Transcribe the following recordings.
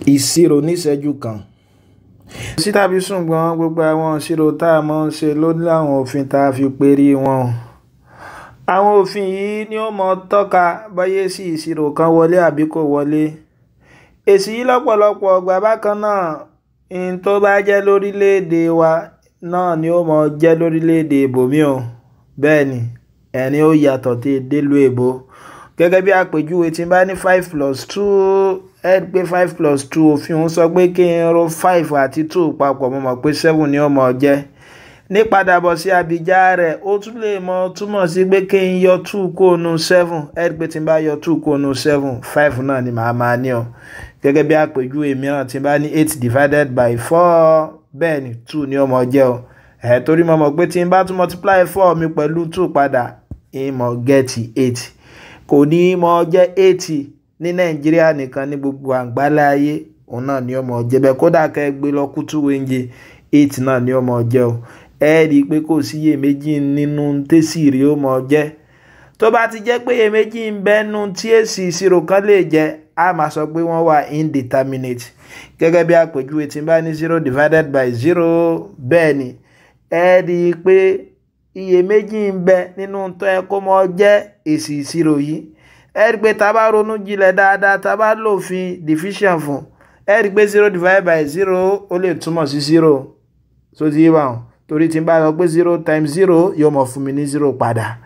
Ìṣirò níṣẹ́jú kan. Sí tàbí ṣùgbọ́n gbogbo àwọn ìṣirò tá a mọ̀ ń ṣe ló ní àwọn òfin tá a fi perí wọn. Àwọn òfin yìí ni ó mọ tọ́ka bóyá sí ìṣirò kan wọlé àbí kò wọlé. Èsì yìí lọ́pọ̀lọpọ̀ ọgbà bákan náà in tó bá jẹ́ lórílẹ̀‐èdè wa náà ni ó mọ jẹ́ lórílẹ̀‐èdè ibòmí o. Bẹ́ẹ̀ ni, ẹni ó yàtọ̀ tí délùú èbó. Gẹ́gẹ́ bí àpèjúwe tí n bá ní 5 + 2, ẹ pé 5 + 2 òfin ń sọ pé kí n ro 5 àti 2 papọ̀, mo mọ̀ pé 7 ni ó mọ̀ jẹ́. Nípadàbọ̀ sí àbíjá rẹ̀, ó tún lè mọ túmọ̀ sí pé kí n yọ 2 kó nu 7. Ẹ pé tí n bá yọ 2 kó nu 7, 5 náà ni màá máa ní o. Gẹ́gẹ́ bí àpèjúwe mìíràn tí n bá ní 8 divided by 4, bẹ́ẹ̀ ni 2 ni ó mọ̀ jẹ́ o. Ẹ̀ torí mo mọ̀ pé tí n bá tún multiply 4 mi pẹ̀lú 2 padà, n mọ̀ get 8. Kò ní mọ̀ jẹ́ 8 ní Nàìjíríà nìkan, ní gbogbo àgbáláyé, òun náà ni ó mọ̀ jẹ́ bẹ́ẹ̀. Kódà kẹ́ gbé lọ kútú wéńjẹ, 8 náà ni ó mọ̀ jẹ́ o. Ẹ rí i pé kò sí iyèméjì nínú tẹ́sí rí ó mọ̀ jẹ́. Tó bá ti jẹ́ pé iyèméjì ń bẹ́nu tí èsì ìṣirò kan lè jẹ́, a máa sọ pé wọ́n wà indeterminate. Gẹ́gẹ́ bí àpèjúwe tí n bá ní 0 divided by 0, bẹ́ẹ̀ ni ẹ rí i pé iyèméjì ń bẹ nínú tó yẹ kó mọ jẹ́ èsì ìṣirò yìí. Ẹ rí i pé tá a bá ronú jinlẹ̀ dáadáa, tá a bá lòfin division fún, ẹ rí i pé 0 divided by 0 ó lè túmọ̀ sí 0. So ti yé wa hàn? Torí tí n bá sọ pé 0 times 0 yóò mọ̀ fún mi ní 0 padà.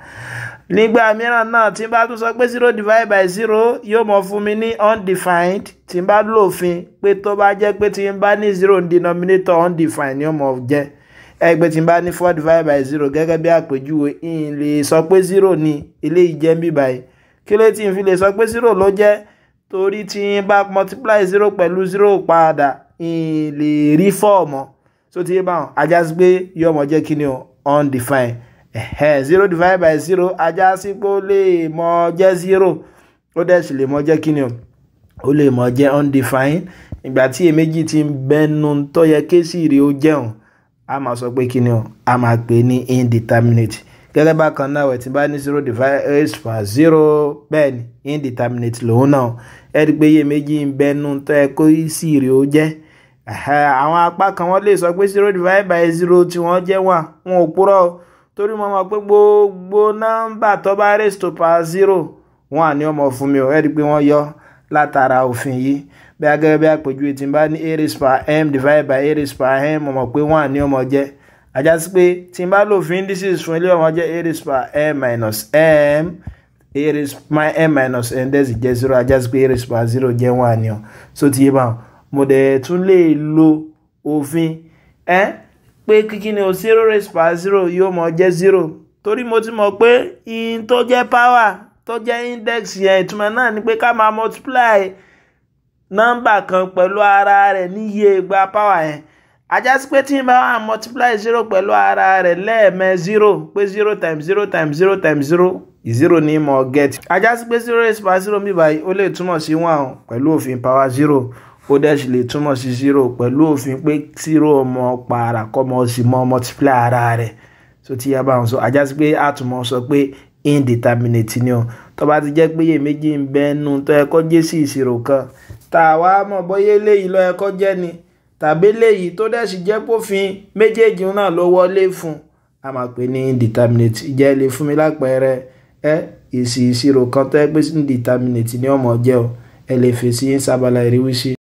Nígbà mìíràn náà tí n bá tún sọ pé 0 divided by 0 yóò mọ̀ fún mi ní undefined. Tí n bá lòfin pé tó bá jẹ́ pé tí n bá ní 0 denominator, undefined ni ó mọ̀ jẹ́. Ẹgbẹ́ tí n bá ní 4 divided by 0 gẹ́gẹ́ bí àpèjúwe, n lè sọ pé 0 ni eléyìí jẹ́ ń bí báyìí. Kí ló tí n fi lè sọ pé 0 ló jẹ́? Torí tí n bá multiply 0 pẹ̀lú 0 padà, n lè rí 4 mọ́. So ti yé báwọn, ajá sí pé yóò mọ̀ jẹ́ kíni o, undefined. 0 divided by 0 ajá sí pé ó lè mọ̀ jẹ́ 0, ó dẹ̀ sì lè mọ̀ jẹ́ kíni o, ó lè mọ̀ jẹ́ undefined. Ìgbà tí iyèméjì ti ń bẹnu tó yẹ kéṣì rí ó jẹun, a máa sọ pé kíni o, a máa pè ní indeterminate. Gẹ́gẹ́ bákan náà wẹ̀ tí bá ní 0 divided by 0, bẹ́ẹ̀ ni indeterminate lòun náà. Ẹ rí i pé iyèméjì ń bẹnu tó yẹ kó sì rí ó jẹ́. Àwọn apá kan wọ́n lè sọ pé 0 divided by 0 tí wọ́n jẹ́ 1, wọn ò purọ́ o. Torí mo mọ̀ pé gbogbo nọ́mbà tó bá raise to power 0, 1 ni ó mọ̀ fún mi o. Ẹ rí i pé wọ́n yọ látara òfin yìí. Bí gẹ́gẹ́ bí àpèjúwe tí n bá ní a raised power m divided by a raised power m, mo mọ̀ pé 1 ni ó mọ̀ jẹ́. Ajá sí pé tí n bá lò fún indices fún ilé, ó mọ̀ jẹ́ a raised power m minus m, a raised m minus n dẹ̀ sì jẹ́ 0. Ajá sí pé a raised power 0 jẹ́ 1 ni o. So ti yé báwọn. Mo dẹ̀ tún lè lo òfin ẹ́ pé kíkí ni o, 0 raised power 0 yóò mọ̀ jẹ́ 0. Torí mo ti mọ̀ pé in tó jẹ́ power tó jẹ́ index yẹn, ìtumọ̀ náà ni pé ká máa multiply nọ́mbà kan pẹ̀lú ara rẹ̀ níye ìgbà power yẹn. Ajá sí pé tí n bá wà multiply 0 pẹ̀lú ara rẹ̀ lẹ́ẹ̀mẹ́ 0, pé 0 times 0 times 0 times 0, 0 ní mọ̀ get. Ajá sí pé 0 raised power 0 mi báyìí ó lè túmọ̀ sí 1 pẹ̀lú òfin power 0. Ó dẹ̀ sì lè túmọ̀ sí 0 pẹ̀lú òfin pé 0 mọ̀ para kọ́ mọ̀ sí mọ̀ multiply ara rẹ̀. So tí a bá ń sọ, ajá sí pé a tún mọ̀ sọ pé indeterminate ni o. Tó bá ti jẹ́ pé iyèméjì ń bẹnu tó yẹ kó jẹ́ sí ìṣirò kan, tá a wá mọ̀ bóyá eléyìí ló yẹ kó jẹ́ ni tàbí eléyìí, tó dẹ̀ sì jẹ́ pófin méjèèjì náà ló wọlé fún, a máa pè ní indeterminate. Ìjẹ́ lè fún mi lápẹẹrẹ ẹ èsì ìṣirò kan tó yẹ pé indeterminate ni ó mọ̀ jẹ́ o? Ẹ lè fèsì yín sábàlá ìrísí.